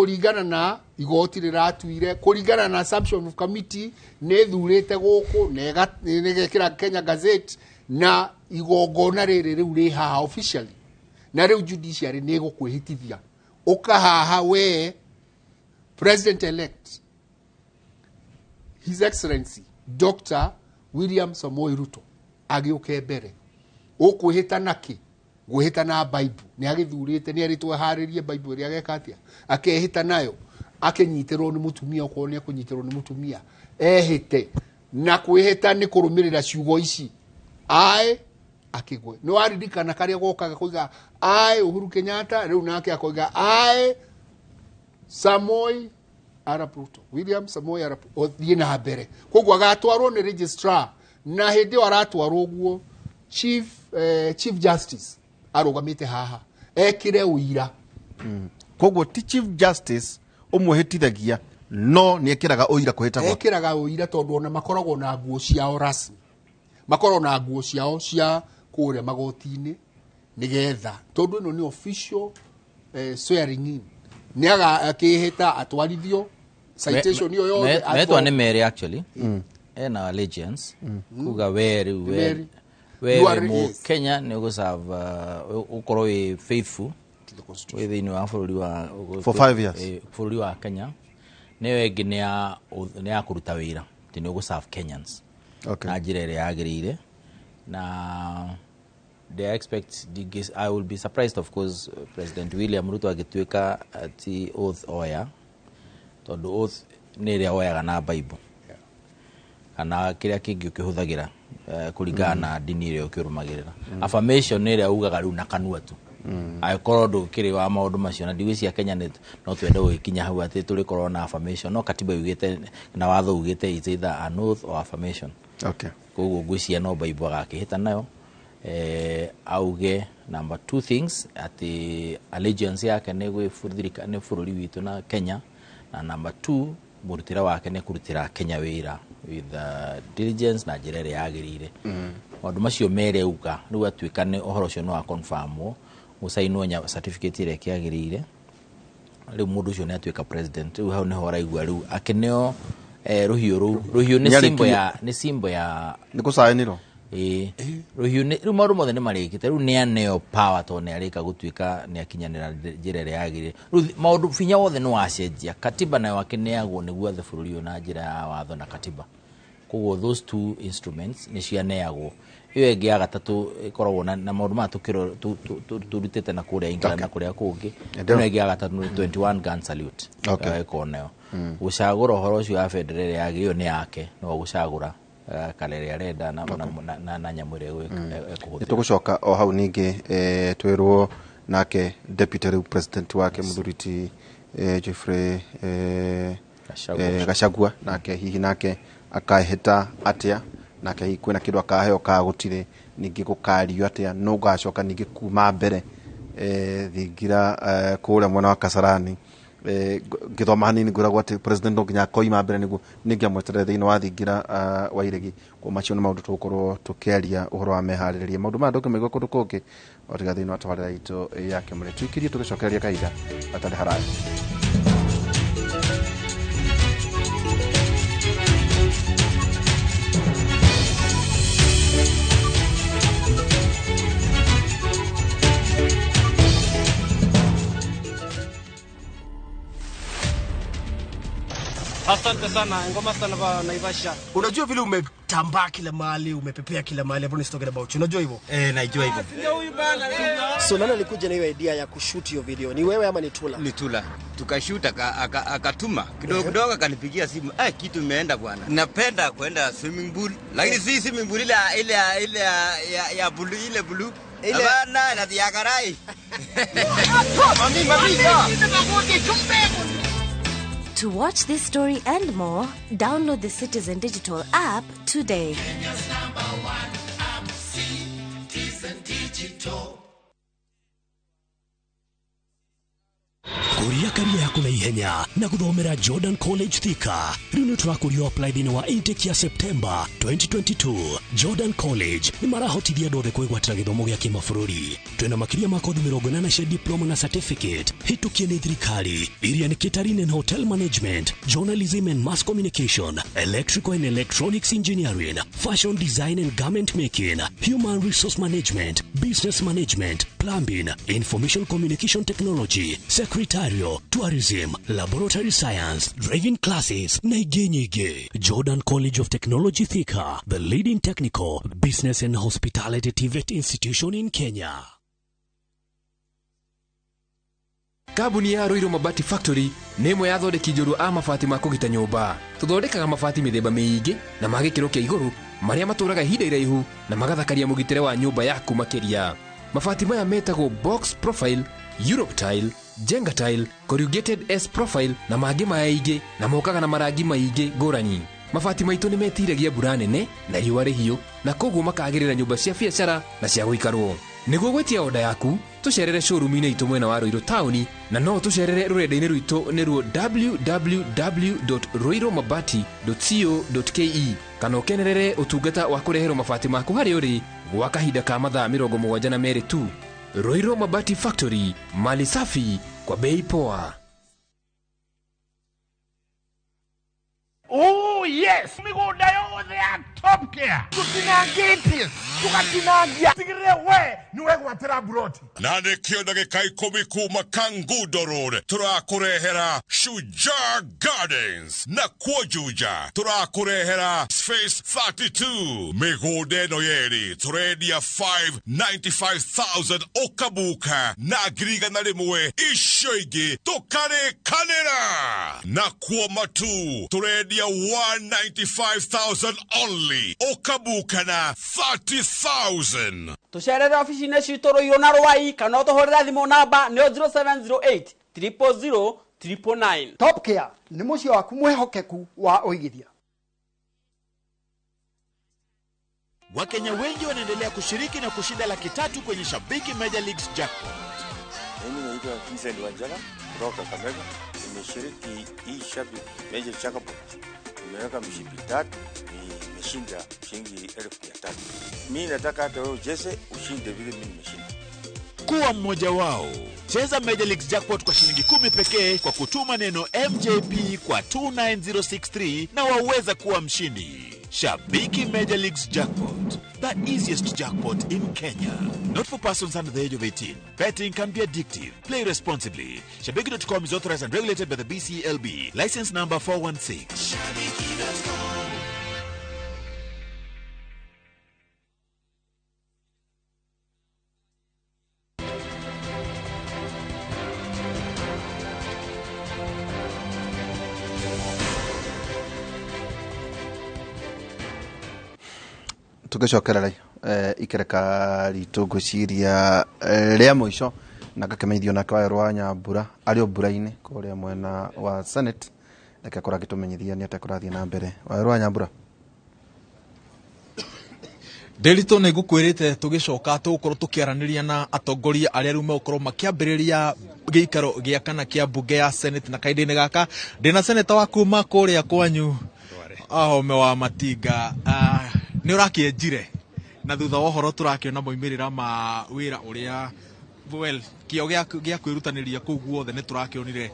Kũringana na igoti rĩratuire, kũringana na assumption of committee nĩ thurĩte gũkũ na ĩgekĩra Kenya Gazette, na igongona rĩrĩ rĩu rĩ haha officially, na rĩu judiciary nĩ ĩgũkwĩhĩtithia ũka haha we president elect His Excellency Dr. William Samoei Ruto agĩũke mbere. Ũkwĩhĩta nakĩ? Gwĩhĩta na Bible. Nĩ agĩthurĩte, nĩ erĩtwo aharĩrie Bible ĩrĩa ageka atĩa, akehĩta nayo, akĩnyitĩrwo nĩ mũtumia, okorwo nĩ ekũnyitĩrwo nĩ mũtumia ehĩte. Na kwĩhĩta nĩ kũrũmĩrĩra ciugo ici, ae akĩgwe. Nĩ waririkana karĩa gokaga koiga ae Uhuru Kenyatta, rĩu nake akoiga ae Samoei Arap Ruto, William Samoei Arap, ũthiĩ na mbere. Koguo agatwarwo nĩ registrar, na hĩndĩ ĩyo aratwarwo ũguo chief justice arũgamĩte haha ekĩre ũira. Koguo ti chief justice ũmwĩhĩtithagia, no nĩ ekĩraga ũira kũhĩta gwake. Ekĩraga ũira tondũ ona makoragwo na nguo ciao rasmi, makoragwo na nguo ciao cia kũrĩa magoti-inĩ, nĩgetha tondũ ĩno nĩ official swearing in, nĩ akĩhĩta atwarithio citation ĩyo yothe. Metwa nĩ merĩ actually, ena allegiance kuga we rĩu we Merĩ. We You are wĩ yes. Mũkenya, nĩ ũgũserve, ũkorwo wĩ faithful To the constitution. wĩ thĩinĩ wa bũrũri wa For 5 years. Bũrũri wa Kenya. Nĩyo ĩngĩ nĩ ya kũruta wĩra atĩ nĩ ũgũserve Kenyans na njĩra ĩrĩa yagĩrĩire. Na they expect I will be surprised, of course, President William Ruto agĩtuĩka ti oath oya, tondũ oath nĩ ĩrĩa oyaga na Bible kana kĩrĩa kĩngĩ ũkĩhũthagĩra, kũringana na ndini ĩrĩa ũkĩrũmagĩrĩra. Affirmation nĩ ĩrĩa ugaga rĩu na kanua tu, angĩkorwo ndũkĩrĩ wa maũndũ macio. Na ndigwĩciria Kenya nĩ no twende gũgĩkinya hau atĩ tũrĩkorwo na affirmation, no katiba yugĩte na watho ugĩte it's either an oath or affirmation. Koguo ngwĩciria no Bible agakĩhĩta nayo, auge number two things, atĩ allegiance yake nĩ gwĩ nĩ bũrũri witũ na Kenya, na number two, mũrutĩre wake nĩ kũrutĩra Kenya wĩra with diligence na njĩra ĩrĩa yagĩrĩire. Maũndũ macio merĩ auga, rĩu atuĩka nĩ ũhoro ũcio nĩ wa confirmwo, gũcainwo certificate ĩrĩa ĩkĩagĩrĩire, rĩu mũndũ ũcio nĩ atuĩka president. Rĩu hau nĩho ũraigua rĩu akĩneo rũhiũ rũu. Rũhiũ nĩ Nĩ symbol arĩkirie. ya, nĩ symbol ya Nĩ gũcainĩrwo. Ĩĩ, rũhiũ nĩ rĩu maũndũ mothe nĩ marĩkĩte. Rĩu nĩ aneo power tondũ nĩ arĩka gũtuĩka nĩ akinyanĩra njĩra ĩrĩa yagĩrĩire. Rĩu maũndũ binya wothe nĩ wacenjia. Katiba nayo akĩneagwo nĩguo athe bũrũri ũyũ na njĩra ya watho na katiba. Koguo those two instruments nĩ cianeagwo. Ĩyo ĩngĩ ya gatatũ ĩkoragwo na maũndũ maya tũrutĩte na kũrĩa England na kũrĩa kũngĩ. Ĩno ĩngĩ ya gatatũ nĩ 21 gun salute. Ĩkoragwo nayo gũcagũra ũhoro ũcio wa bendera ĩrĩa yagĩrĩire nĩ yake, no gũcagũra kala ĩrĩa arenda na nyamũ ĩrĩa ekũhũthĩra. Nĩ tũgũcoka o hau ningĩ, twĩrwo nake deputy rĩu president wake mũthuri ti Geoffrey Gachagua. Gachagua, nake hihi nake akahĩta atĩa, nake hihi kwĩna kĩndũ akaheo ka gũtirĩ, ningĩ gũkario atĩa, no gacoka ningĩ kuma mbere thingira kũrĩa mwena wa Kasarani. Ngĩthoma hanini ngwĩragwo atĩ president no nginya akoima mbere nĩguo ningĩ amweterere thĩinĩ wa thingira wa Iregi. Kwa macio nĩ maũndũ tũgũkorwo tũkĩaria ũhoro wa meharĩrĩria. Maũndũ maya ndũngĩmaigua kũndũ kũngĩ o tiga thĩinĩ wa tabarĩra itũ ya Kĩmũrĩ. Tũikĩrie tũgĩcokereria kahinda gatarĩ haraya. Asante sana ngoma sana ba Naivasha. Unajua vile umetambaa kila mahali, umepepea kila mahali, everyone is talking about you. Unajua hivyo? Najua hivyo. So nani alikuja na hiyo idea ya kushoot hiyo video? Ni wewe ama ni Tula? Ni Tula. Tukashoot akatuma kidogo kidogo, akanipigia simu. Kitu imeenda bwana. Napenda kwenda swimming pool, lakini si swimming pool ile ile ile ya blue, ile blue. Ile Hapana, na ya karai. Mami, mami, ya. To watch this story and more, download the Citizen Digital app today. Kenya's number one app, Citizen Digital. Kũria karia yaku na ihenya na gũthomera Jordan College Thika. Rĩu nĩ Rĩu nĩ tũrakũrio apply thĩinĩ wa intake ya September 2022. Jordan College nĩ marahotithia andũ othe kwĩgwatĩra gĩthomo gĩa kĩmabũrũri. Twĩna makĩria ma kothi 80 cia diploma na certificate hĩtũkie nĩ thirikari, iria nĩ catering and hotel management, journalism and mass communication, electrical and electronics engineering, fashion design and garment making, human resource management, business management, plumbing, information communication technology, secretarial, tourism, laboratory science, driving classes na ingĩ nyingĩ. Jordan College of Technology Thika, the leading technical, business and hospitality TVET institution in Kenya. Kambuni ya Ruiru Mabati Factory nĩ ĩmwe ya athondeki njorua a mabati ma kũgita nyũmba. Tũthondekaga mabati mĩthemba mĩingĩ na ma gĩkĩro kĩa igũrũ marĩa matũraga ihinda iraihu na magathakaria mũgitĩre wa nyũmba yaku makĩria. Mabati maya metagwo box profile, Europe tile, Jenga tile, corrugated S profile na mangĩ maingĩ, na mokaga na marangi maingĩ ngũrani. Mabati maitũ nĩ metiragia mbura nene na riũa rĩhiũ, na koguo makagĩrĩra nyũmba cia biacara na cia gũikarwo. Nĩguo gwĩtia oda yaku, tũcerere showroom-inĩ itũ mwena wa Ruiru taũni, na no tũcerere rũrenda-inĩ rwitũ nĩruo www.ruirumabati.co.ke, kana ũkenerere ũtungata wa kũreherwo mabati maku harĩa ũrĩ gwa kahinda ka mathaa 72 tu. Ruiru Mabati Factory, mali safi kwa bei poa. Oh yes, migunda yothe ya Top Care tutinangĩtie tugatinangia tigĩrĩre we nĩ wegwatĩra mburoti. Na nĩkĩo ndagĩka 10 kuma Kangundo Road tũrakũrehera Shujaa Gardens, na kuo Juja tũrakũrehera Space 32. Mĩgũnda ĩno yerĩ tũrendia 595,000 ũkabuka na 100,000, icio ingĩ tũkarĩkanĩra. Na kuo Matu tũrendia 195,000 only, ũkabuka na 30,000. Tũcerere ofici-inĩ citũ Ruiru na Rwai, kana ũtũhũrĩre thimũ namba nĩyo 0708 000 999. Top Care nĩ mũciĩ waku mwĩhokeku wa ũigithia. Wakenya wengi wanaendelea kushiriki na kushinda 300,000 kwenye Shabiki Major Leagues Jackpot. Mimi naitwa Vincent Wanjala kutoka Kakamega. Nimeshiriki hii Shabiki Major Jackpot. Nimeweka mshipi 3, nimeshinda shilingi 300,000. Mimi nataka hata wewe ucheze ushinde vile mimi nimeshinda. Kuwa mmoja wao. Cheza Major Leagues Jackpot kwa shilingi 10 pekee kwa kutuma neno MJP kwa 29063 na waweza kuwa mshindi. Shabiki Major Leagues Jackpot, the easiest jackpot in Kenya. Not for persons under the age of 18. Betting can be addictive. Play responsibly. Shabiki.com is authorized and regulated by the BCLB. License number 416. Shabiki.com. Tũgĩcokerera ikereka ritũ ngwĩciria rĩa mũico, na ngakĩmenyithio nake Wawerũ wa Nyambura arĩ o mbura-inĩ kũrĩa mwena wa Senate, reke akorwo agĩtũmenyithia nĩ atĩa kũrathiĩ na mbere. Wawerũ wa Nyambura. Ndĩritũ nĩ ngũkwĩrĩte tũgĩcoka tũgũkorwo tũkĩaranĩria na atongoria arĩa rĩu megũkorwo makĩambĩrĩria gĩikaro gĩa kana kĩa mbunge ya Senate, na kahinda-inĩ gaka ndĩna seneta wa kuma kũrĩa kwanyu Ahome wa Matinga. Nĩ ũrakĩenjire na thutha wa ũhoro tũrakĩona moimĩrĩra ma wĩra ũrĩa, well, kĩo gĩa kwĩrutanĩria kũu guothe nĩ tũrakĩonire.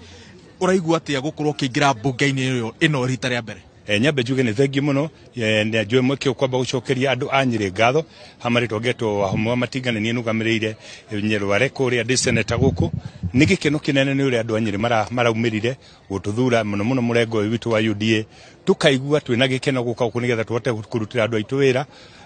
Ũraigua atĩa gũkorwo ũkĩingĩra mbunge-inĩ ĩno rita rĩa mbere? Nyambe njuge nĩ thengi mũno, nĩ njũĩ mweke kwamba gũcokeria andũ a Nyĩrĩ ngatho ha marĩtwa ngetwo Wahome wa Matinga, nĩ niĩ nũgamĩrĩire Nyerware kũrĩa ndĩ seneta gũkũ. Nĩ gĩkeno kĩnene nĩ ũrĩa andũ a Nyĩrĩ maraumĩrire gũtũthura mũno mũno mũrengo ũyũ witũ wa UDA, tũkaigua twĩna gĩkeno gũka gũkũ nĩgetha tũhote kũrutĩra andũ aitũ wĩra.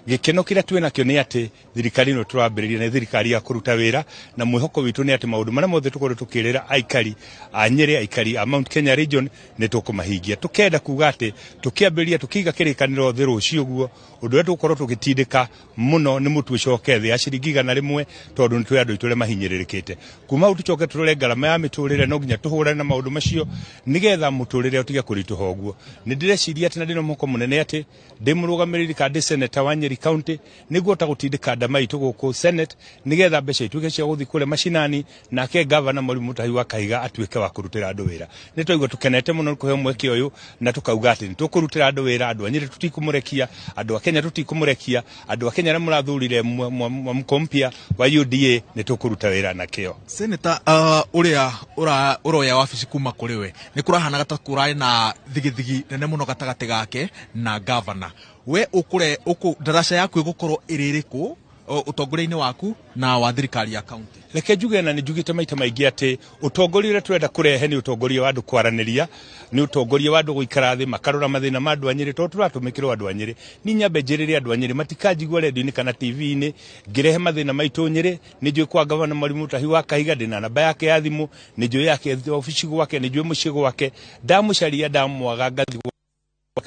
Gĩkeno kĩrĩa twĩ nakĩo nĩ atĩ thirikari ĩno tũrambĩrĩria nĩ thirikari ya kũruta wĩra, na mwĩhoko witũ nĩ atĩ maũndũ marĩa mothe tũkoretwo tũkĩrĩra aikari a Nyĩrĩ, aikari a Mount Kenya region nĩ tũkũmahingia. Tũkenda kuga atĩ tũkĩambĩrĩria tũkĩiga kĩrĩkanĩro thĩ rũciũ ũguo, ũndũ ũrĩa tũgũkorwo tũgĩtindĩka mũno nĩ mũtu ũcoke thĩ ya ciringi 100, tondũ nĩ twĩ andũ aitũ arĩa mahinyĩrĩrĩkĩte. Kuma hau tũcoke tũrore ngarama ya mĩtũrĩre, no nginya tũhũrane na maũndũ macio nĩgetha mũtũrĩre ũtige kũritũha ũguo. Nĩ ndĩreciria atĩ na ndĩna mũhuko mũnene atĩ ndĩ mũrũgamĩrĩri kana ndĩ seneta wa Nyeri County nĩguo ta gũtindĩka ndama itũ gũkũ Senate nĩgetha mbeca ituĩke cia gũthiĩ kũrĩa macinani, nake gavana Mwalimu Mutahi wa Kahiga atuĩke wa kũrutĩra andũ wĩra. Nĩ twaigua tũkenete mũno nĩ kũheo mweke ũyũ, na tũkauga atĩ nĩ tũkũrutĩra andũ wĩra, andũ a Nyĩrĩ tũtikũmũrekia, andũ a Kenya tũtikũmũrekia, andũ a Kenya arĩa mũrathurire mwamũko mpya wa UDA nĩ tũkũruta wĩra na kĩo. Senator, ũrĩa ũroya wabici kuma kũrĩ we, nĩ kũrahanaga ta kũrarĩ na thigithigi nene mũno gatagatĩ gake na governor. We ũkũre ũkũ ndaraca yaku ĩgũkorwo ĩrĩ ĩrĩkũ ũtongoria-inĩ waku na wa thirikari ya county? Reke njuge, na nĩ njugĩte maita maingĩ atĩ ũtongoria ũrĩa tũrenda kũrehe nĩ ũtongoria wa andũ kwaranĩria, nĩ ũtongoria wa andũ gũikara thĩ makarora mathĩna ma andũ a Nyĩrĩ, tondũ tũratũmĩkĩrwo andũ a Nyĩrĩ. Niĩ nyambe njĩrĩre andũ a Nyĩrĩ matikanjigua redio-inĩ kana TV-inĩ ngĩrehe mathĩna maitũ Nyĩrĩ. Nĩ njũĩ kwa gavana Mwalimu Mutahi wa Kahiga, ndĩna namba yake ya thimũ, nĩ njũĩ yake obici gwake, nĩ njũĩ mũciĩ gwake, ndamũcaria ndamwaga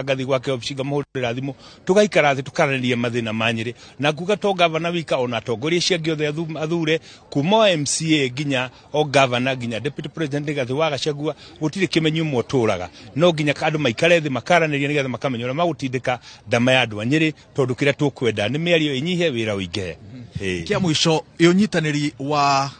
ngathi gwake obici ngamũhũrĩra thimũ, tũgaikara thĩ tũkaranĩria mathĩna ma Nyĩrĩ. Na nguga to gavana wika, ona atongoria acio angĩ othe athure kuma o MCA nginya o gavana nginya deputy president Rigathi wa Gachagua, gũtirĩ kĩmenyi ũmwe ũtũraga. No nginya andũ maikare thĩ makaranĩria nĩgetha makamenya ũrĩa magũtindĩka ndama ya andũ a Nyĩrĩ, tondũ kĩrĩa tũkwenda nĩ mĩario ĩnyihe, wĩra ũingĩhe. Kĩa mũico, ũnyitanĩri wa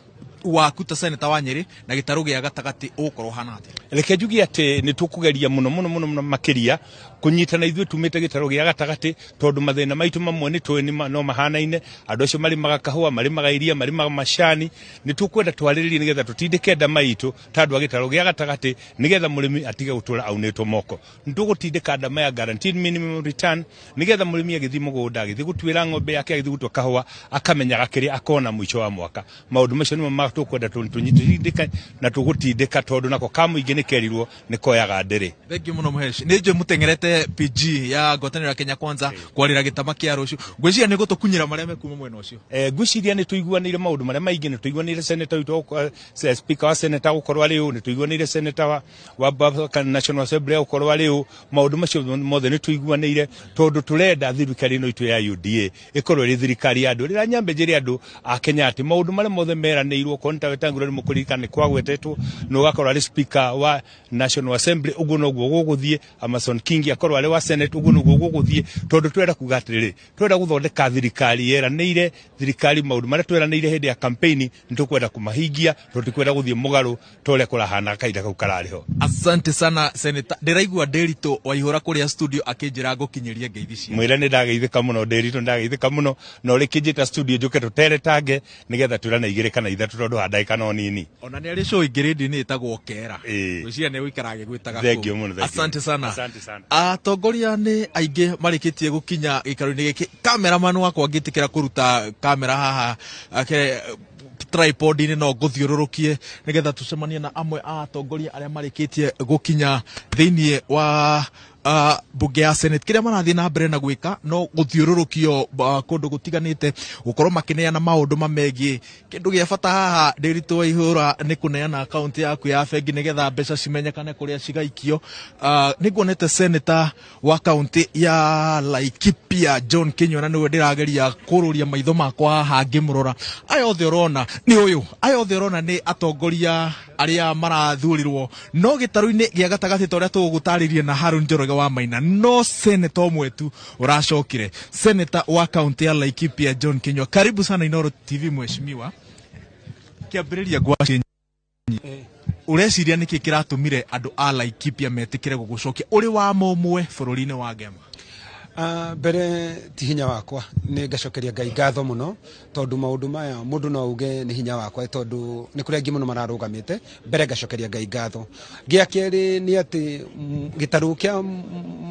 waku ta senator wa Nyĩrĩ na gĩtarũ gĩa gatagatĩ ũgũkorwo ũhana atĩa? Reke njuge atĩ nĩ tũkũgeria mũno mũno mũno mũno makĩria kũnyitana ithuĩ tumĩte gĩtarũ gĩa gatagatĩ, tondũ mathĩna maitũ mamwe nĩ tũĩ no mahanaine. Andũ acio marĩmaga kahũa, marĩmaga iria, marĩmaga macani. Nĩ tũkwenda twarĩrĩrie nĩgetha tũtindĩke ndama itũ ta andũ a gĩtarũ gĩa gatagatĩ, nĩgetha mũrĩmi atige gũtũra aunĩtwo moko. Nĩ tũgũtindĩka ndama ya guaranteed minimum return, nĩgetha mũrĩmi agĩthiĩ mũgũnda, agĩthiĩ gũtuĩra ng'ombe yake, agĩthiĩ gũtua kahũa, akamenyaga kĩrĩa akona mũico wa mwaka. Maũndũ macio nĩmo tũkwenda tũnyitindĩke na tũgũtindĩka, tondũ nako ka mũingĩ nĩ kerirwo nĩ koyaga ndĩrĩ. Thank you mũno Mũheshi. Nĩ njũĩ mũteng'erete PG ya ngwatanĩro ya Kenya Kwanza kwarĩra gĩtama kĩa rũciũ. Ngwĩciria nĩ gũtũkunyĩra marĩa mekuma mwena ũcio. Ngwĩciria nĩ tũiguanĩire maũndũ marĩa maingĩ, nĩ tũiguanĩire senator witũ, speaker wa senator gũkorwo arĩ ũũ, nĩ tũiguanĩire senator wa National Assembly gũkorwo arĩ ũũ. Maũndũ macio mothe nĩ tũiguanĩire, tondũ tũrenda thirikari ĩno itũ ya UDA ĩkorwo ĩrĩ thirikari ya andũ. Rĩrĩa nyambe njĩre andũ a Kenya atĩ maũndũ marĩa mothe meranĩirwo, okorwo nĩ ta Wetangula nĩ mũkũririkana nĩ kwagwetetwo na ũgakorwo arĩ speaker wa National Assembly, ũguo noguo gũgũthiĩ. Amason King akorwo arĩ wa Senate, ũguo noguo gũgũthiĩ, tondũ twenda kuga atĩrĩrĩ, twenda gũthondeka thirikari yeranĩire, thirikari maũndũ marĩa tweranĩire hĩndĩ ya campaign nĩ tũkwenda kũmahingia, tondũ tũkwenda gũthiĩ mũgarũ ta ũrĩa kũrahana kahinda kau kararĩ ho. Asante sana Senator. Ndĩraigua Ndĩritũ Waihũra kũrĩa studio akĩnjĩra ngũkinyĩrie ngeithi ciake. Mwĩre nĩ ndageithĩka mũno, Ndĩritũ ndageithĩka mũno, na ũrĩkĩnjĩta studio njũke tũteretange nĩgetha twĩrane 2 kana 3, tondũ ha ndagĩka no nini. Ona nĩ arĩ show ĩngĩ rĩndiũ-inĩ ĩtagwo Kera. Ngwĩciria nĩ gũikara agĩgwĩtaga Thank you mũno, thank you. Asante sana. Asante sana. Atongoria nĩ aingĩ marĩkĩtie gũkinya gĩikaro-inĩ gĩkĩ. Cameraman wakwa ngĩtĩkĩra kũruta kamera haha ake tripod-inĩ no ngũthiũrũrũkie nĩgetha tũcemanie na amwe a atongoria arĩa marĩkĩtie gũkinya thĩinĩ wa mbunge ya Senate. Kĩrĩa marathiĩ na mbere na gwĩka no gũthiũrũrũkio kũndũ gũtiganĩte, gũkorwo makĩneana maũndũ mamegiĩ. Kĩndũ gĩa bata haha Ndĩritũ Waihũra nĩ kũneana akaunti yaku ya bengi nĩgetha mbeca cimenyekane kũrĩa cigaikio. Nĩ nguonete senator wa kaunti ya Laikipia John Kinyua, na nĩwe ndĩrageria kũrũria maitho makwa haha ngĩmũrora. Aya othe ũrona nĩ ũyũ, aya othe ũrona nĩ atongoria arĩa marathurirwo no gĩtarũ-inĩ gĩa gatagatĩ ta ũrĩa tũgũgũtarĩria na Harun Njoroge wa Maina, no senator ũmwe tu ũracokire, senator wa kaunti ya Laikipia John Kinyua. Karibu sana Inooro TV mheshimiwa. Kĩambĩrĩria ngwaci ũreciria nĩkĩ kĩratũmire andũ a Laikipia metĩkĩre gũgũcokia ũrĩ wa mũmwe bũrũri-inĩ wa Ngema? Mbere ti hinya wakwa, nĩ ngacokeria Ngai ngatho mũno, tondũ maũndũ maya mũndũ no auge nĩ hinya wakwa, tondũ nĩ kũrĩ angĩ mũno mararũgamĩte. Mbere ngacokeria Ngai ngatho. Gĩa kerĩ nĩ atĩ gĩtarũ kĩa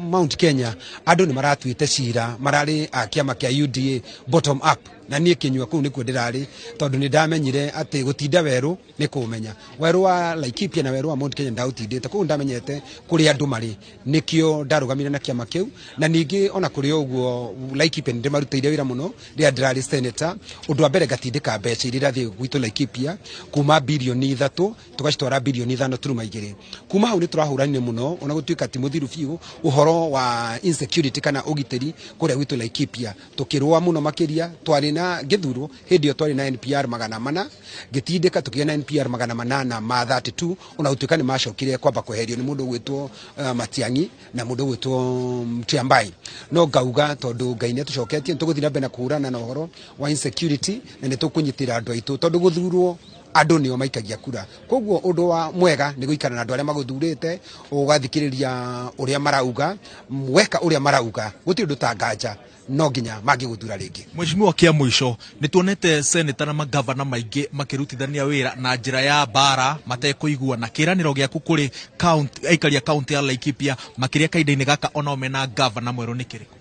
Mount Kenya andũ nĩ maratuĩte cira, mararĩ a kĩama kĩa UDA bottom up, na niĩ Kinyua kũu nĩkuo ndĩrarĩ, tondũ nĩ ndamenyire atĩ gũtinda werũ nĩ kũũmenya. Werũ wa Laikipia na werũ wa Mount Kenya ndaũtindĩte, kũu ndamenyete kũrĩa andũ marĩ, nĩkĩo ndarũgamire na kĩama kĩu. Na ningĩ ona kũrĩ ũguo Laikipia nĩ ndĩmarutĩire wĩra mũno rĩrĩa ndĩrarĩ senator. Ũndũ wa mbere ngatindĩka mbeca iria irathiĩ gwitũ Laikipia kuma birioni 3 tũgacitwara birioni 5.2. Kuma hau nĩ tũrahũranire mũno, ona gũtuĩka ti mũthiru biũ ũhoro wa insecurity kana ũgitĩri kũrĩa gwitũ Laikipia, tũkĩrũa mũno makĩria. Twarĩ na gĩthurwo hĩndĩ ĩyo twarĩ na NPR 400, ngĩtindĩka tũkĩgĩa na NPR 832, ona gũtuĩka nĩ macokire kwamba kweherio nĩ mũndũ ũgwĩtwo Matiang'i na mũndũ ũgwĩtwo Mtiambai. No ngauga tondũ Ngai nĩ atũcoketie, nĩ tũgũthiĩ na mbere na kũhũrana na ũhoro wa insecurity, na nĩ tũkũnyitĩra andũ aitũ, tondũ gũthurwo Andũ nĩo maikagia kura. Koguo ũndũ wa mwega nĩ gũikara na andũ arĩa magũthurĩte, ũgathikĩrĩria ũrĩa marauga, weka ũrĩa marauga, gũtirĩ ũndũ ta nganja no nginya mangĩgũthura rĩngĩ. Mheshimiwa, kia mũico, nĩ tuonete seneta na magavana maingĩ makĩrutithania wĩra na njĩra ya mbara matekũiguana. Kĩĩranĩro gĩaku kũrĩ county, aikari a kaunti ya Laikipia makĩria kahinda-inĩ gaka onao mena gavana mwerũ nĩ kĩrĩkũ?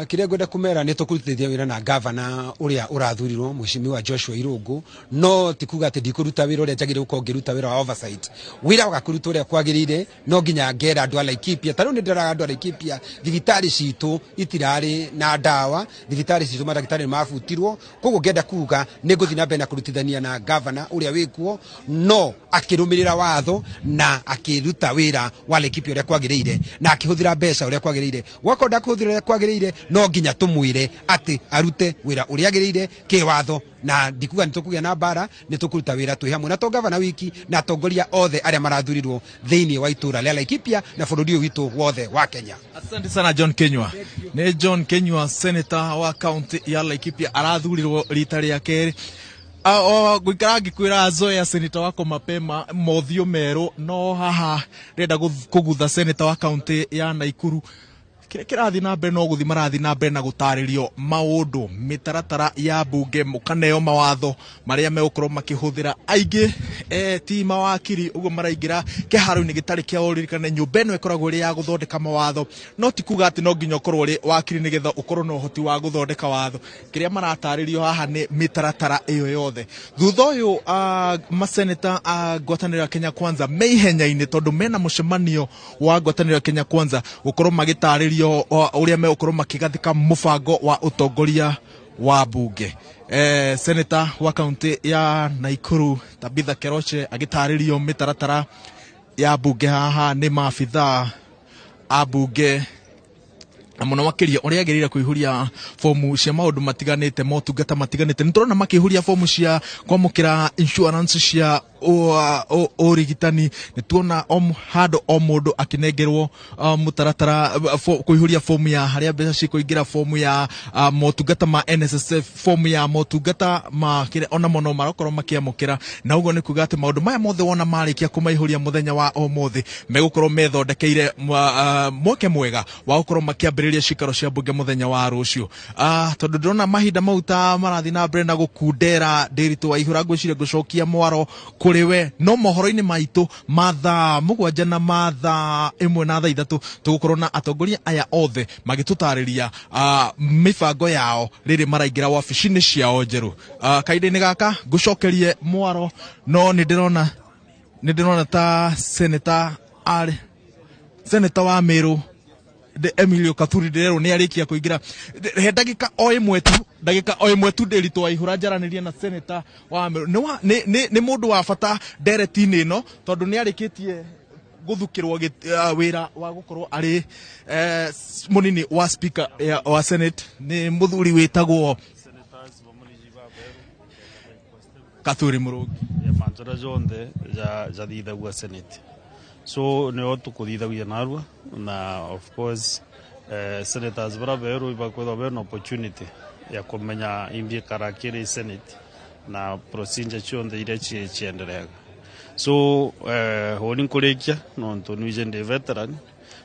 Kĩrĩa ngwenda kũmera nĩ tũkũrutithia wĩra na gavana ũrĩa ũrathurirwo, Mheshimiwa Joshua Irũngũ, no ti kuga atĩ ndikũruta wĩra ũrĩa njagĩrĩire gũkorwo ngĩruta, wĩra wa oversight. Wĩra waga kũrutwo ũrĩa kwagĩrĩire, no nginya ngera andũ a Laikipia. Ta rĩu nĩ ndĩroraga andũ a Laikipia, thibitarĩ citũ itirarĩ na ndawa, thibitarĩ citũ mandagĩtarĩ nĩ mabutirwo. Koguo ngenda kuga nĩ ngũthiĩ na mbere na kũrutithania na gavana ũrĩa wĩkuo, no akĩrũmĩrĩra watho na akĩruta wĩra wa Laikipia ũrĩa kwagĩrĩire na akĩhũthĩra mbeca ũrĩa kwagĩrĩire. Gwakorwo ndakũhũthĩra ũrĩa kwagĩrĩire, no nginya tũmwĩre atĩ arute wĩra ũrĩa agĩrĩire kĩwatho, na ndikuga nĩ tũkũgĩa na mbara, nĩ tũkũruta wĩra twĩ hamwe na to gavana wiki, na atongoria othe arĩa marathurirwo thĩinĩ wa itũra rĩa Laikipia na bũrũri ũyũ witũ wothe wa Kenya. Asante sana, John Kenywa. Nĩ John Kenywa, senator wa kaunti ya Laikipia, arathurirwo rita rĩa kerĩ. Ngũikara ngĩkwĩra zoea senator wako mapema mothiũ merũ, no haha ndĩrenda kũgutha senator wa kaunti ya Naikuru. Kĩrĩa kĩrathiĩ na mbere no gũthiĩ marathiĩ na mbere na gũtarĩrio maũndũ, mĩtaratara ya mbunge, mũkaneo mawatho marĩa megũkorwo makĩhũthĩra. Aingĩ ti mawakiri, ũguo maraingĩra kĩharo-inĩ gĩtarĩ kĩa ũririkane. Nyũmba ĩno ĩkoragwo ĩrĩ ya gũthondeka mawatho, no ti kuga atĩ no nginya ũkorwo ũrĩ wakiri nĩgetha ũkorwo na ũhoti wa gũthondeka watho. Kĩrĩa maratarĩrio haha nĩ mĩtaratara ĩyo yothe. Thutha ũyũ, maseneta a ngwatanĩro ya Kenya Kwanza me ihenya-inĩ tondũ mena mũcemanio wa ngwatanĩro ya Kenya Kwanza gũkorwo magĩtarĩrio ũrĩa megũkorwo makĩgathĩka mũbango wa ũtongoria wa mbunge. Senator wa kaunti ya Naikuru Tabitha Keroche agĩtarĩrio mĩtaratara ya mbunge haha nĩ maabithaa a mbunge, na mũno makĩria ũrĩa agĩrĩire kũihũria fomu cia maũndũ matiganĩte, motungata matiganĩte. Nĩ tũrona makĩihũria fomu cia kwamũkĩra insurance cia ũrigitani. Nĩ tuona o handũ o mũndũ akĩnengerwo mũtaratara, kũihũria fomu ya harĩa mbeca cikũingĩra, fomu ya motungata ma NSSF, fomu ya motungata ma kĩrĩa ona mũno marakorwo makĩamũkĩra. Na ũguo nĩ kuga atĩ maũndũ maya mothe wona marĩkia kũmaihũria mũthenya wa ũmũthĩ, megũkorwo methondekeire mweke mwega wa gũkorwo makĩambĩrĩria cikaro cia mbunge mũthenya wa rũciũ. Tondũ ndĩrona mahinda mau ta marathiĩ na mbere na gũkundera, Ndĩritũ Waihũra, ngwĩciria ngũcokia mwaro kũrĩ we. No mohoro-inĩ maitũ ma thaa 7 na ma thaa 1 na thaa 3 tũgũkorwo na atongoria aya othe magĩtũtarĩria mĩbango yao rĩrĩ maraingĩra wabici-inĩ ciao njerũ. Kahinda-inĩ gaka ngũcokerie mwaro, no nĩ ndĩrona ta senator arĩ senator wa Meru Emilio Kathuri, ndĩrerwo nĩ arĩkia kũingĩra. He ndagĩka o ĩmwe tu, ndagĩka o ĩmwe tu, Ndĩritũ Waihũra, njaranĩrie na senator wa Meru. Nĩ mũndũ wa bata ndereti-inĩ ĩno tondũ nĩ arĩkĩtie gũthukĩrwo wĩra wa gũkorwo arĩ mũnini wa speaker wa Senate. Nĩ mũthuri wĩtagwo Kathuri Mũrũngi. Ya manjara jonthe jathithagua Senate, so nio tukuthithagia narua. Na of course, senators baria beru ibakwithwa bena opportunity ya kumenya imbiikara kiri Senate na procedure cionthe iria ciendereaga. So huni nkurikia nontu nwije ndi veteran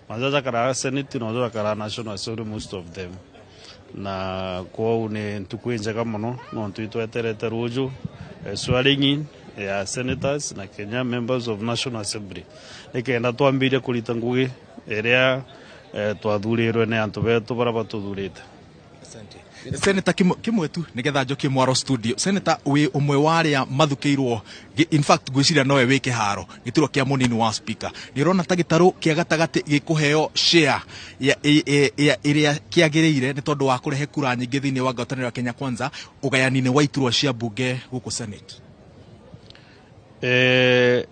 manza jakara Senate no jakara National Assembly, most of them, na kwou ni ntuku njega muno nontu itweterete ruju swearing in ya senators na Kenya members of National Assembly, nikenda twambirie kurita ngugi iria twathurirwe ni antu betu baria batuthurite. Senator, kimwe tu nigetha njokie mwaro studio. Senator, wi umwe wa aria mathukirwo, in fact ngwiciria nowe wi kiharo giturwa kia munini wa speaker. Ni urona ta gitaru kia gatagati gikuheo share ya iria kiagiriire ni tondu wa kurehe kura nyingi thiini wa ngwataniro ya Kenya Kwanza ugayani-ini wa iturwa cia mbunge guku Senate?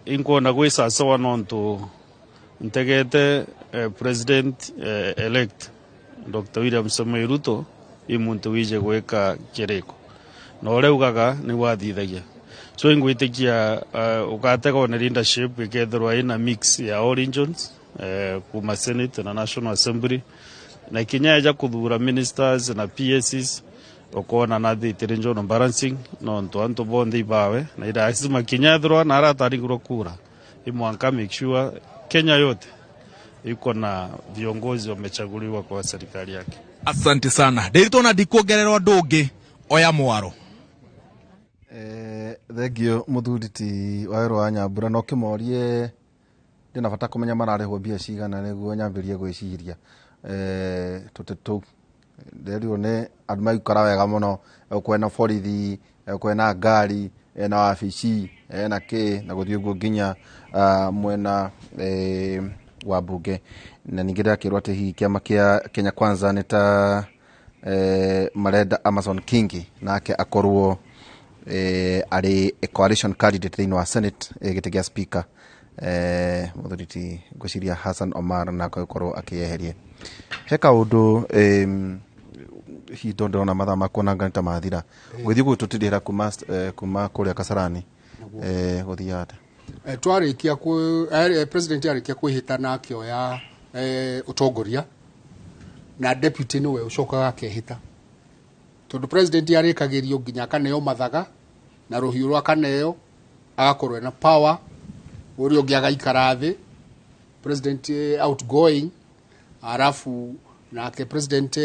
Inkuona gwi sasawa nontu ntegete president elect Dr. William Samoei Ruto i muntu wije gwika kiriko na uria ugaga ni wathithagia. So ingwitikia ugategwo ni leadership ikethirwa ina mix ya all regions, kuma Senate na National Assembly, na kinya eja kuthura ministers na PSs. Ukona nathitire njono balancing nontu antu bonthe ibawe na iraci makinyethirwa na aratarigirwo kura imwanka make sure Kenya yote iko na viongozi wamechaguliwa kwa serikali yake. Asante sana Ndiritu, ona ndikuongerera ũndũ ũngĩ, oya mwaro. Thengio muthuri ti Wawerũ wa Nyambura, no kĩmorie ndĩna bata kũmenya mararĩhwo mbia cigana nĩguo nyambĩrie gwĩciria. Tũtĩ tũu nderirwo nĩ andũ maikara wega mũno, kwena borithi, kwena ngari, ena wabici, ena kĩ na gũthiĩ ũguo nginya mwena wa mbunge. Na ningĩ ndĩrakĩrwo atĩ hihi kĩama kĩa Kenya Kwanza nĩ ta marenda Amason Kingi nake akorwo arĩ a coalition candidate thĩinĩ wa Senate, gĩtĩ gĩa speaker. Mũthuri ti ngwĩciria Hassan Omar nake gũkorwo akĩyeheria he kaũndũ. Hihi tondũ ndĩrona mathaa makwa nanga nĩ ta mathira, ũgĩthiĩ gũtũtirĩra kuma kũrĩa Kasarani gũthiaga atĩa? Twarĩkia president arĩkia kwĩhĩta na akĩoya ũtongoria, na deputy nĩwe ũcokaga akehĩta, tondũ president arĩkagĩrio nginya akaneo mathaga na rũhiũ rwa akaneo, agakorwo ena power, ũrĩa ũngĩ agaikara thĩ, president outgoing, arafu nake president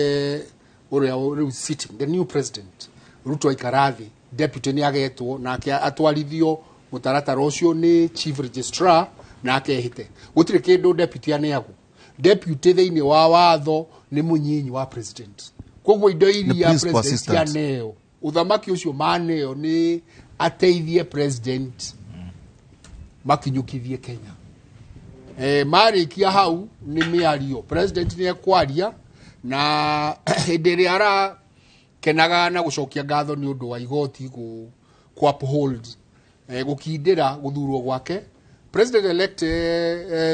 ũrĩa rĩu sitting, the new president Ruto, aikara thĩ, deputy nĩ agetwo nake atwarithio mũtaratara ũcio nĩ chief registrar na akehĩte. Gũtirĩ kĩndũ deputy aneagwo. Deputy thĩinĩ wa watho nĩ mũnyinyi wa president, koguo indo iria principal president assistant. Aneo ũthamaki ũcio maneo nĩ ateithie president makinyũkithie Kenya. Marĩkia hau nĩ mĩario, president nĩ ekwaria, na hĩndĩ ĩrĩa arakenaga na gũcokia ngatho nĩ ũndũ wa igoti kũ uphold, gũkindĩra gũthurwo gwake, president elect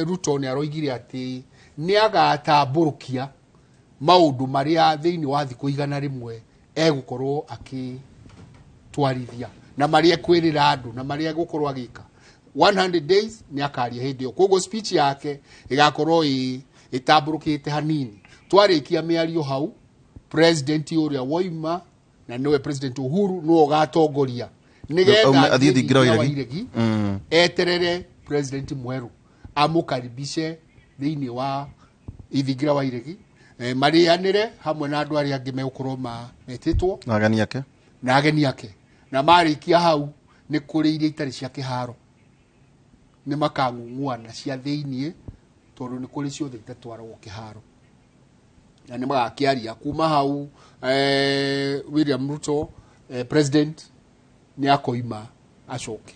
Ruto nĩ aroigire atĩ nĩ agatambũrũkia maũndũ marĩa thĩinĩ wa thikũ 100 egũkorwo akĩtwarithia na marĩa ekwĩrĩra andũ na marĩa egũkorwo agĩka 100 days, nĩ akaria hĩndĩ ĩyo. Koguo speech yake ĩgakorwo ĩtambũrũkĩte hanini. Twarĩkia mĩario hau, president ũrĩa woima na nĩwe President Uhuru nĩwe ũgatongoria nĩgetha Athiĩ thingira wa thingira wa iregi. Iregi, eterere president mwerũ amũkaribishe thĩinĩ wa ithingira wa iregi, marĩanĩre hamwe na andũ arĩa angĩ megũkorwo metĩtwo na ageni ake. Na ageni ake. Na marĩkia hau nĩ kũrĩ iria itarĩ cia kĩharo, nĩ makang'ung'uana cia thĩiniĩ, tondũ nĩ kũrĩ ciothe itatwaragwo kĩharo, na nĩ magakĩaria kuma hau. William Ruto, president nĩ akoima acoke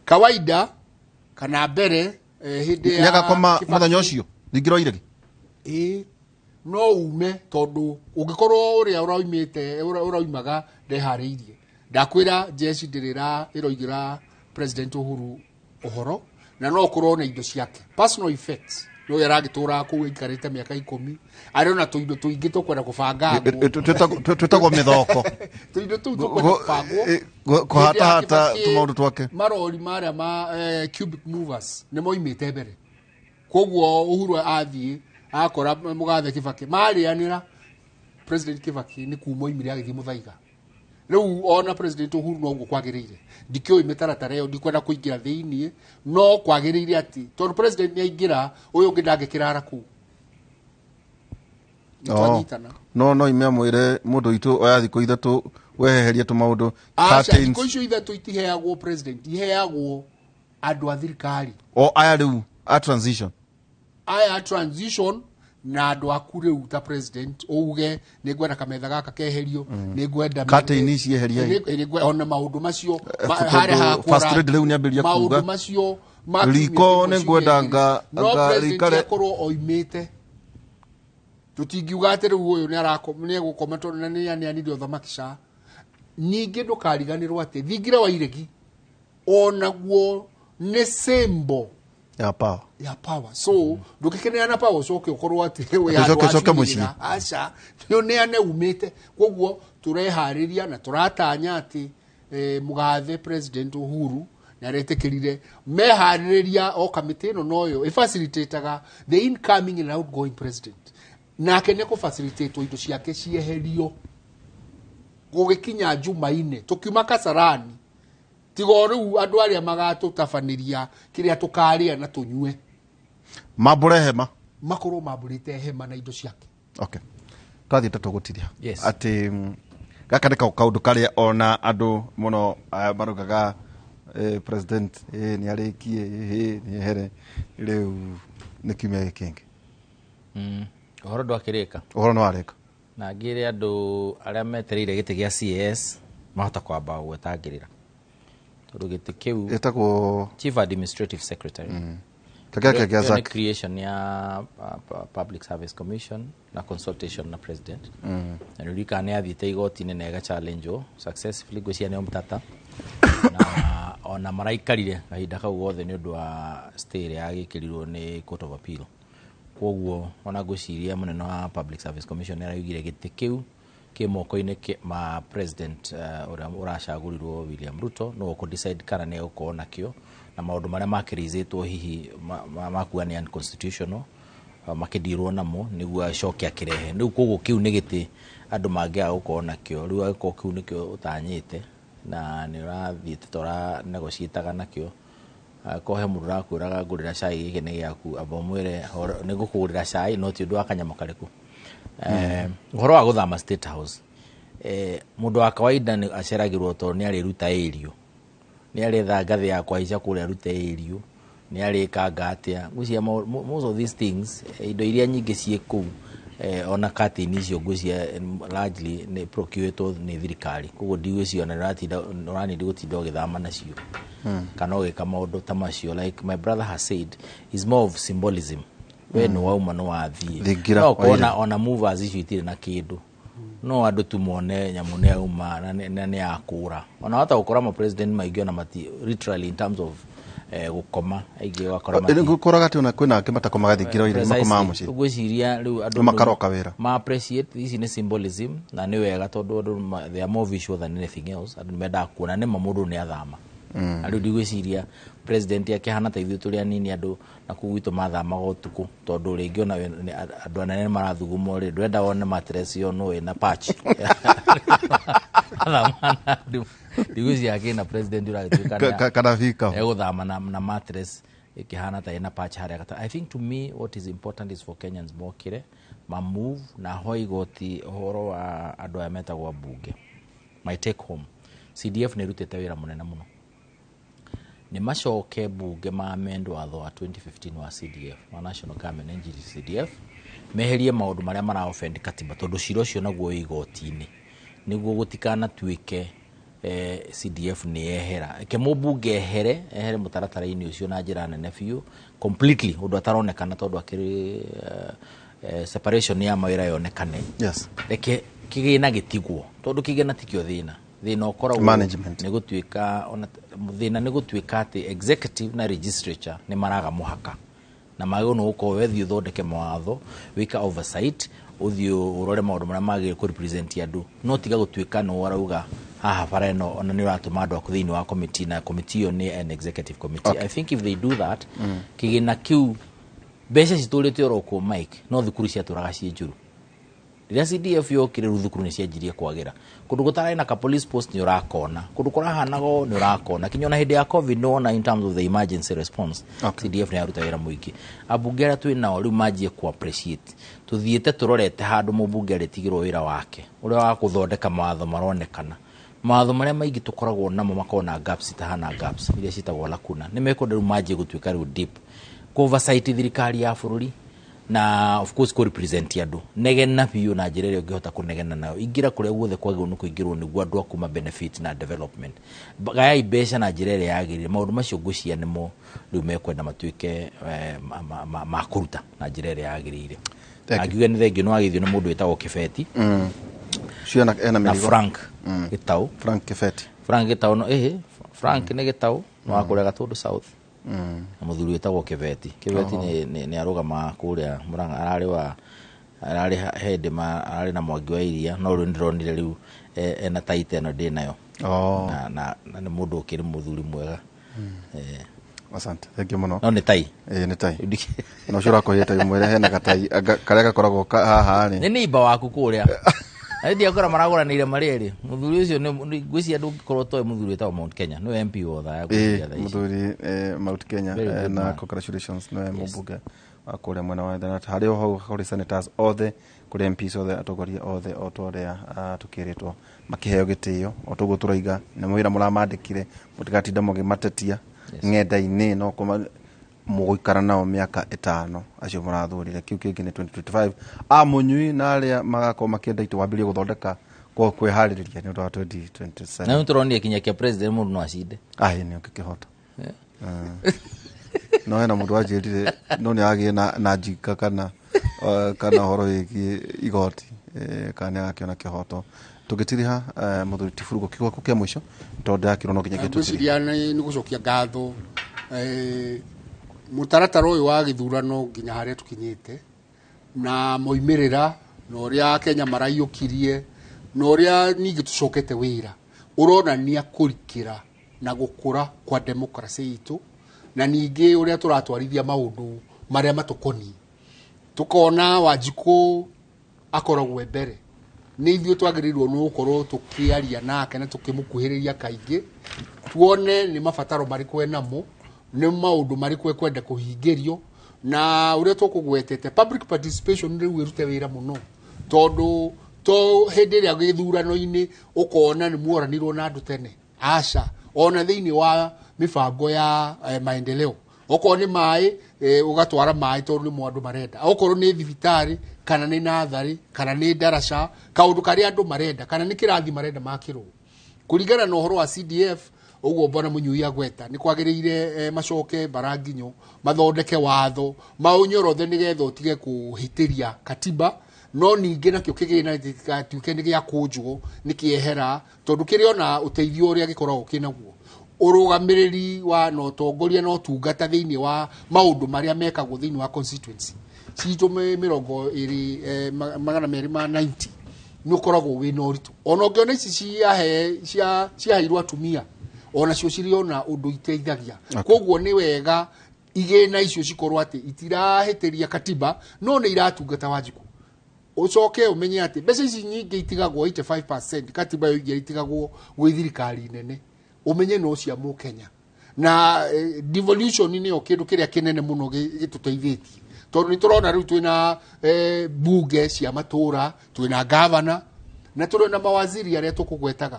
kawaida kana mbere hĩndĩ ya Nĩ agakoma Kibaki. Mũthenya ũcio thingira wa iregi. Ĩĩ, no ume, tondũ ũngĩkorwo ũrĩa ũraumĩte ũraumaga ndeharĩirie, ndakwĩra jeshi ndĩrĩra ĩroigĩra President Uhuru ũhoro, na no ũkorwo na indo ciake, personal effects, no aragĩtũraga kũu aikarĩte mĩaka 10, arĩ ona tũindo tũingĩ tũkwenda kũbangangwo. Twĩtagwo mĩthoko. Tũindo tũu tũkwenda kũbangwo. Kũhatahata Hĩndĩ ya tũmaũndũ Kibaki, twake. Marori marĩa ma cubic movers nĩ moimĩte mbere, koguo Uhuru athiĩ akora mũgathe Kibaki marĩanĩra. President Kibaki nĩ kuma oimire agĩthiĩ Mũthaiga. Rĩu ona President Uhuru noguo kwagĩrĩire. Ndikĩũĩ mĩtaratara ĩyo, ndikwenda kũingĩra thĩiniĩ, no kwagĩrĩire atĩ tondũ president nĩ aingĩra, ũyũ ũngĩ ndangĩkĩrara kũu. Nĩtwanyitana. No ime amwĩre mũndũ witũ oya thikũ 3 weheherie tũmaũndũ. Aca, Curtains. thikũ icio 3 itiheagwo president, iheagwo andũ a thirikari. O aya rĩu a transition. Aya transition na andũ aku rĩu ta president uge nĩ ngwenda kametha gaka keherio, nĩ ngwenda Curtain ici eheriai. Ona maũndũ macio Tondũ harĩa hakwo first lady rĩu nĩambĩrĩria maũndũ kuga, macio riko nĩ ngwenda no anga president rĩikare- akorwo oimĩte, tũtingiuga atĩ rĩu ũyũ nĩ egũkoma tondũ na nĩ aneanire ũthamaki. Ca ningĩ ndũkariganĩrwo atĩ thingira wa iregi onaguo nĩ symbol ya power. Ya power. So ndũngĩkeneana power ũcoke ũkorwo atĩ wĩ Ũcoke- handũ ũcoke wacuurĩra. Aca, nĩ ũneane umĩte. Koguo tũreharĩria na tũratanya atĩ mũgathe President Uhuru nĩ aretĩkĩrire meharĩrĩria o kamĩtĩ ĩno noyo ĩfacilitataga the incoming and outgoing president, nake nĩ kũfacilitatwo indo ciake cieherio. Gũgĩkinya Jumaine tũkiuma Kasarani, tiga o rĩu andũ arĩa magatũtabanĩria kĩrĩa tũkarĩa na tũnyue, mambũre hema, makorwo mambũrĩte hema na indo ciake. Okay, twathiĩ ta tũgũtiria. Yes. Atĩ gaka nĩ kaũndũ karĩa ona andũ mũno marugaga, president nĩ arĩkie, nĩ ehere rĩu nĩ kiumia gĩkĩ kĩngĩ. Ũhoro ndwakĩrĩka. Ũhoro nĩ warĩka. Na ngĩre andũ arĩa metereire gĩtĩ gĩa CAS mahota kwamba gwetangĩrĩra, tondũ gĩtĩ kĩu ĩtagwo Chief Administrative Secretary. Kĩrĩa kĩa Ĩyo nĩ Zack. creation ya Public Service Commission na consultation na president. Na nĩ ririkana nĩ athiĩte igoti-inĩ na ĩga challenge o successfully, ngwĩciria nĩo mtata na ona maraikarire kahinda kau gothe nĩ ũndũ wa stay ĩrĩa yagĩkĩrirwo nĩ Court of Appeal. Koguo ona ngwĩciria mũnene wa Public Service Commission nĩ araugire gĩtĩ kĩu kĩ moko-inĩ ma president, ũrĩa ũracagũrirwo William Ruto, no ũkũ decide kana nĩ egũkorwo nakĩo, na maũndũ marĩa makĩrizĩtwo hihi makuga nĩ unconstitutional, makĩndirwo namo nĩguo acoke akĩrehe rĩu. Koguo kĩu nĩ gĩtĩ andũ mangĩaga gũkorwo nakĩo rĩu, angĩkorwo kĩu nĩkĩo ũtanyĩte na nĩ ũrathiĩte ta ũra negotiataga nakĩo. Ko he mũndũ ũrakwĩraga ngũrĩra cai, gĩkĩ nĩ gĩaku, amba ũmwĩre nĩ ngũkũgũrĩra cai, no ti ũndũ wa kanyamũ karĩkũ. Ũhoro wa gũthama State House, mũndũ wa kawaida nĩ aceragĩrwo tondũ nĩ arĩruta ĩrio, nĩ arĩetha ngathĩ ya kũhaica kũrĩa arute ĩrio, nĩ arĩkanga atĩa. Ngwĩciria most of these things, indo iria nyingĩ ciĩ kũu, ona curtain icio ngwĩciria largely nĩ procuretwo nĩ thirikari, koguo ndigwĩciria ona nĩ ũranindi gũtinda ũgĩthama nacio kana ũgĩka maũndũ ta macio. Like my brother has said, is more of symbolism. We nĩ wauma, nĩ wathiĩ. Thingira, no ũkona waire. Ona movers icio itirĩ na kĩndũ, no andũ tu mone nyamũ nĩ yauma na nĩ yakũra. Ona hata gũkora ma president maingĩ ona mati literally in terms of gũkoma, aingĩ wakora mati Gũkoraga atĩ ona kwĩna angĩ matakomaga thingira oire, makomaga mũciĩ. Ngwĩciria rĩu andũ Nĩ makaroka wĩra. ma appreciate ici nĩ symbolism, na nĩ wega tondũ andũ they are more visual than anything else. Andũ nĩ mendaga kuona nĩma mũndũ nĩ athama. Na rĩu ndigwĩciria president akĩhana ta ithuĩ tũrĩ anini, andũ na kũu gwitũ mathamaga ũtukũ, tondũ rĩngĩ ona andũ anene nĩ marathugumwo rĩ, ndwenda wone mattress yonwo ĩna patch. Athama na andũ, ndigwĩciria kĩna president ũragĩtuĩka Kana bika. Egũthama na mattress ĩkĩhana ta ĩna patch harĩa gata. I think to me what is important is for Kenyans mokĩre ma move na ho igoti ũhoro wa andũ aya metagwo ambunge. My take home, CDF nĩ ĩrutĩte wĩra mũnene mũno. Nĩ macoke bunge ma amend watho wa 2015 wa CDF, wa National Government NGD CDF, meherie maũndũ marĩa mara offend katiba, tondũ cira ũcio naguo wĩ igoti-inĩ, nĩguo gũtikanatuĩke CDF nĩ yehera. Reke mũmbunge ehere mũtaratara-inĩ ũcio na njĩra nene biũ, completely, ũndũ ataronekana, tondũ akĩrĩ separation ya mawĩra yonekane. Reke kĩgĩna gĩtigwo, tondũ kĩgĩna tikĩo thĩna. Thĩna ũkoragwo Management. Nĩ gũtuĩka ona thĩna nĩ gũtuĩka atĩ executive na legislature nĩ maraga mũhaka, na magĩrĩirwo nĩ gũkorwo wethiĩ ũthondeke mawatho, wĩka oversight, ũthiĩ ũrore maũndũ marĩa magĩrĩire kũ represent andũ, no tiga gũtuĩka nĩ warauga haha bara ĩno, ona nĩ ũratũma andũ aku thĩinĩ wa committee, na committee ĩyo nĩ an executive committee. I think if they do that, kĩgĩna kĩu, mbeca citũrĩte oro kuo, Mike, no thukuru ciatũraga ciĩ njũru. Rĩrĩa CDF yokire, rĩu thukuru nĩ cianjirie kwagĩra. Kũndũ gũtarĩ na ka police post nĩ ũrakona, kũndũ kũrahanaga ũũ nĩ ũrakona. Kinya ona hĩndĩ ya COVID nĩ wona in terms of the emergency response, CDF nĩ yaruta wĩra mũingĩ. Ambunge arĩa twĩ nao rĩu manjie ku appreciate tũthiĩte tũrorete handũ mũmbunge arĩtigĩrwo wĩra wake ũrĩa wa gũthondeka mawatho maronekana. Mawatho marĩa maingĩ tũkoragwo namo makoragwo na gaps itahana gaps iria ciĩtagwo lacuna. Nĩ mekwenda rĩu manjie gũtuĩka rĩu deep oversight thirikari ya bũrũri, na of course kũ represent andũ. Negena biũ na njĩra ĩrĩa ũngĩhota kũnegena nayo, ingĩra kũrĩa guothe kwagĩrĩirwo nĩ kũingĩrwo nĩguo andũ aku ma benefit na development. Gayai mbeca na njĩra ĩrĩa yagĩrĩire. Maũndũ macio ngwĩciria nĩmo rĩu mekwenda matuĩke ma kũruta na njĩra ĩrĩa yagĩrĩire. Thank you. Angiuga nĩ thengio nĩ wageithio nĩ mũndũ wĩtagwo Kĩbeti Cio ena na mĩrigo. Frank Gĩtaũ. Frank Kĩbeti. Frank Gĩtaũ, no ĩhĩ, Frank nĩ Gĩtaũ no wa kũrĩa Gatũndũ South, na mũthuri wĩtagwo Kĩbeti. Kĩbeti nĩ arũgamaga kũrĩa Murang'a, ararĩ wa ararĩ hĩndĩ ma ararĩ na Mwangi wa Iria, no rĩu nĩndĩronire rĩu ena taita ĩno ndĩ nayo. Na nĩ mũndũ ũkĩrĩ mũthuri mwega. Asante, thank you mũno. No nĩ tai. Ĩĩ, nĩ tai. Na ũcio ũrakũhĩte tai, mwĩre hena gatai karĩa gakoragwo haha rĩ. Nĩ neighbor waku kũrĩa. Na ndiakora maragũranĩire marĩ erĩ. Mũthuri ũcio nĩ ngwĩciria ndũngĩkorwo ũtoĩ mũthuri wĩtagwo Mount Kenya, nĩwe MP wa Othaya ngwĩciria thaa ici. Muthuri Mount Kenya. Very good na man. Congratulations, nĩwe mũmbunge wa kũrĩa mwena wa Tharaka. Harĩ o hau kũrĩ senators othe, kũrĩ MPs othe, atongoria othe o ta ũrĩa tũkĩrĩtwo makĩheo gĩtĩo o toguo tũroiga na wĩra mũramandĩkire mũtigatinda mũgĩmatetia ng'enda-inĩ no kũma mũgũikara nao mĩaka 5 acio mũrathurire. Kĩu kĩngĩ nĩ 2025 amunyui na arĩa magakorwo makĩenda itũ wambĩrĩrie gũthondeka kwa kwĩharĩrĩria nĩ ũndũ wa 2027. Na rĩu tũronire kinya kĩa president mũndũ no acinde. Aĩ nĩ ũngĩkĩhota. No hena mũndũ wanjĩrire no nĩ agĩe na njinga kana kana ũhoro wĩgiĩ igoti, kana nĩ agakĩona kĩhoto. Tũgĩtiriha mũthuri ti Burugo kiugo gĩaku kĩa mũico tondũ ndĩrakĩrwo no nginya gĩtũtirihe. Ngwĩciria nĩ gũcokia ngatho mũtaratara ũyũ wa gĩthurano nginya harĩa tũkinyĩte na moimĩrĩra na ũrĩa Kenya maraiyũkirie na ũrĩa ningĩ tũcokete wĩra ũronania kũrikĩra na gũkũra kwa democracy itũ na ningĩ ũrĩa tũratwarithia maũndũ marĩa matũkoniĩ. Tũkona Wanjikũ akoragwo e mbere, nĩ ithuĩ twagĩrĩirwo nĩ gũkorwo tũkĩaria nake na tũkĩmũkuhĩrĩria kaingĩ tuone nĩ mabataro marĩkũ enamo, nĩ maũndũ marĩkũ ekwenda kũhingĩrio na ũrĩa tũkũgwetete public participation rĩu ĩrute wĩra mũno tondũ to hĩndĩ ĩrĩa gĩthurano-inĩ ũkona nĩ muoranirwo na andũ tene, aca ona thĩinĩ wa mĩbango ya maendeleo okorwo nĩ maĩ ũgatwara maĩ tondũ nĩmo andũ marenda, okorwo nĩ thibitarĩ kana nĩ natharĩ kana nĩ ndaraca kaũndũ karĩa andũ marenda kana nĩ kĩrathi marenda makĩrwo kũringana na ũhoro wa CDF. Ũguo bwana Mũnyui agweta nĩ kwagĩrĩire macoke baranginyo mathondeke watho maũnyorothe nĩgetha ũtige kũhĩtĩria katiba, no ningĩ nakĩo kĩgĩna gĩtigatuĩke nĩ gĩa kũnjwo nĩ kĩehera tondũ kĩrĩ ona ũteithio ũrĩa gĩkoragwo kĩnaguo ũrũgamĩrĩri wa na ũtongoria na ũtungata thĩinĩ wa maũndũ marĩa mekagwo thĩinĩ wa constituency citũ 290 nĩ ũkoragwo wĩna ũritũ. Ona ũngĩona ici ciaheirwo atumia ona cio cirĩ ona ũndũ iteithagia. Koguo nĩ wega igĩna icio cikorwo atĩ itirahĩtĩria katiba no nĩ iratungata Wanjikũ. Ũcoke ũmenye atĩ mbeca ici nyingĩ itigagwo 85% katiba yoigire itigagwo gwĩ thirikari nene, ũmenye no cia mũkenya na devolution nĩyo kĩndũ kĩrĩa kĩnene mũno gĩtũteithĩtie tondũ nĩ tũrona rĩu twĩna bunge cia matũra, twĩna gavana na tũrĩ na mawaziri arĩa tũkũgwetaga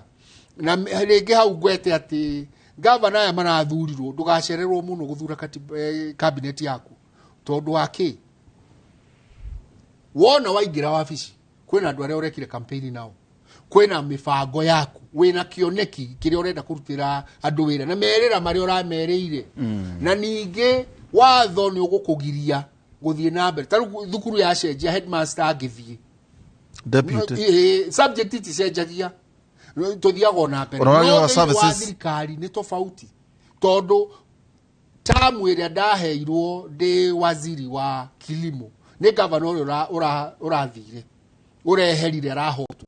na rĩngĩ hau ngwete atĩ gavana aya marathurirwo ndũgacererwo mũno gũthura cabinet yaku tondũ wa kĩ wona waingĩra wabici kwĩna andũ arĩa ũrekire campaign nao, kwĩna mĩbango yaku, wĩna kĩoneki kĩrĩa ũrenda kũrutĩra andũ wĩra na merĩra marĩa ũramerĩire na ningĩ watho nĩ ũgũkũgiria gũthiĩ na mbere. Ta rĩu thukuru yacenjia headmaster angĩthiĩ deputy subject iticenjagia tũthiaga ona mbere. Ona wagĩ No wa thĩinĩ wa services. thirikari nĩ tofauti tondũ tamu ĩrĩa ndaheirwo ndĩ waziri wa kilimo nĩ gavana ũrĩa ũrathire ũreherire arahotwo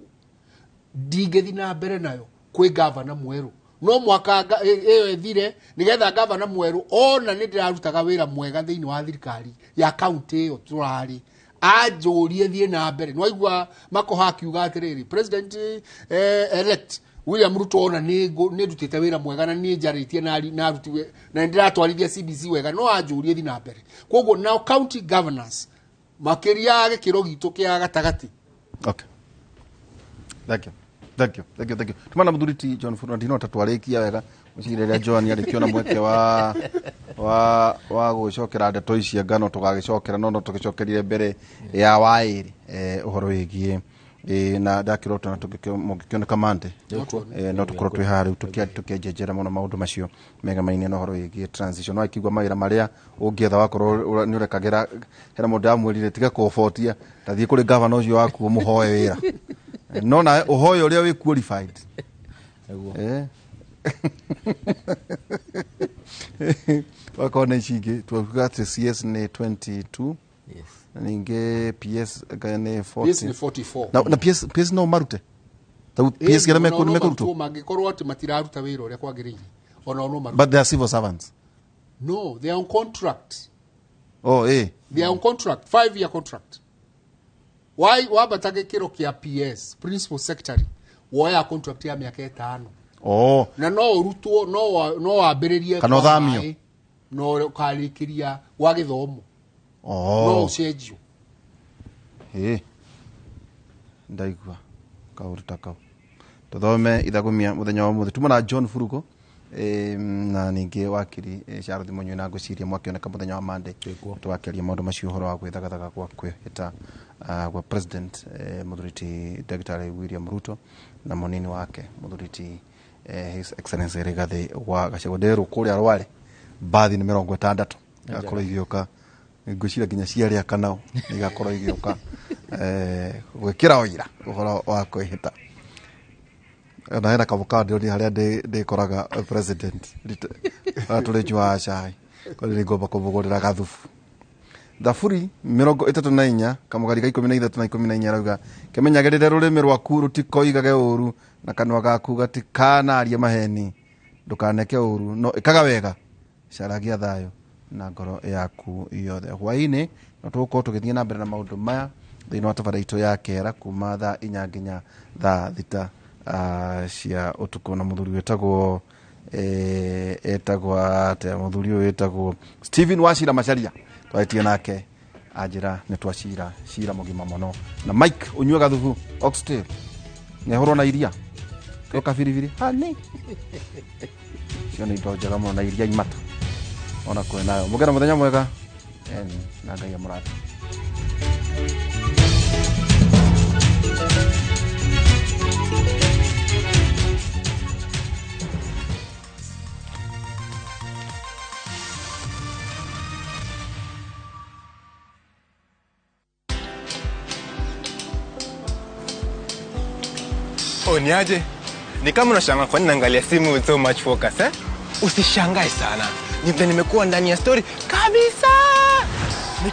ndingĩthi na mbere nayo kwĩ gavana mwerũ no mwaka ĩyo ĩthire nĩgetha gavana mwerũ ona nĩ ndĩrarutaga wĩra mwega thĩinĩ wa thirikari ya kaunti ĩyo tũrarĩ anjũrie thiĩ na mbere. Nĩwaigua Makoha akiuga atĩrĩrĩ president elect William Ruto ona nĩ ndutĩte wĩra mwega na nĩ njarĩtie na aruti na nĩndĩratwarithia CBC wega no anjũrie thiĩ na mbere. Koguo now county governors makĩria gĩkĩro gitũ kĩa gatagatĩ. Okay. Thank you. Thank you. Thank you. Thank you. Tumana muthuri ti John Furuna ndino tatwarĩkia wega mũcirĩ rĩrĩa Joan arĩkĩona mweke wa gũcokera ndeto ici ngano tũgagĩcokera no tũgĩcokerire mbere ya waĩrĩ ũhoro wĩgiĩ na ndakĩrwo tona mũngĩkĩoneka mande no tũkorwo twĩ haha rĩu tũkĩenjenjera mũno maũndũ macio megamaine na ũhoro wĩgiĩ transition. No akĩigua mawĩra marĩa ũngĩetha wakorwo nĩ ũrekagĩra hena mũndũ ndamwĩrire tiga kũbotia tathiĩ kũrĩ gavana ũcio waku ũmũhoe wĩra no nawe ũhoe ũrĩa wĩ qualified. Wakorwo na ici ingĩ twakuga atĩ CS nĩ 22. Yes. Ningĩ PS nĩ 40. PS nĩ 44. Na PS no marute. Ta PS gera mekũrutwo. Mangĩkorwo atĩ matiraruta wĩra ũrĩa kwagĩrĩire. Ona no marute. But they are civil servants. No, they are on contract. Oh, eh. They are on contract, 5-year contract. Wambata gĩkĩro kĩa PS, principal secretary, woya contract ya mĩaka 5. Oh. Na no ũrutwo, no wambĩrĩrie kana ũthamio, no ũkarĩkĩria gwa gĩthomo. Oh. No ũcenjio. Ĩ. Ndaigua kaũndũ ta kau. Tũthome ithagumia mũthenya wa ũmũthĩ. Tuma na John Furugo na ningĩ wakiri Charles Munyui na ngwĩciria mwakĩoneka mũthenya wa Monday tũgakĩaria maũndũ macio ũhoro wa gwĩthagathaga gwa kwĩhĩta gwa president mũthuri ti Dr. William Ruto na mũnini wake mũthuri ti His Excellency Rigathi wa Gachagua. Nderwo kũrĩa Rware mbathi nĩ 60 igakorwo igĩũka, ngwĩciria nginya ciarĩa kanao igakorwo igĩũka gwĩkĩra ũira ũhoro wa kwĩhĩta. Na hena kamũkawa ndĩronire harĩa ndĩkoraga president tũrĩ nyuaga cai, kwani nĩngomba kũmũgũrĩra gathubu. Thaburi 34 kamũgari ga 13 na 14 arauga kĩmenyagĩrĩre rũrĩmĩ rwaku rũtikoigage ũũru na kanua gaku gatikanarie maheni, ndũkaneke ũũru no ĩkaga wega, caragia thayũ na ngoro yaku yothe. Hwaĩ-inĩ no tũgũkorwo tũgĩthiĩ na mbere na maũndũ maya thĩinĩ wa tabarĩra itũ ya kera kuma thaa 4 nginya thaa 6 cia ũtukũ, na mũthuri wĩtagwo etagwo atĩa, mũthuri ũyũ wĩtagwo Stephen Wachira Macharia twarĩtie nake anjĩra nĩ twacira cira mũgima mũno. Na Mike ũnyue gathubu oxtail ngehũrwo na iria kĩo kabiribiri hani cio nĩ indo njega mũno, na iria imata ona kwĩ nayo. Mũgĩre mũthenya mwega na Ngai amũrathime. Oh, niaje? Ni kama unashangaa kwa nini naangalia simu with so much focus, eh? Usishangae sana. Ni vile nimekuwa ndani ya story kabisa.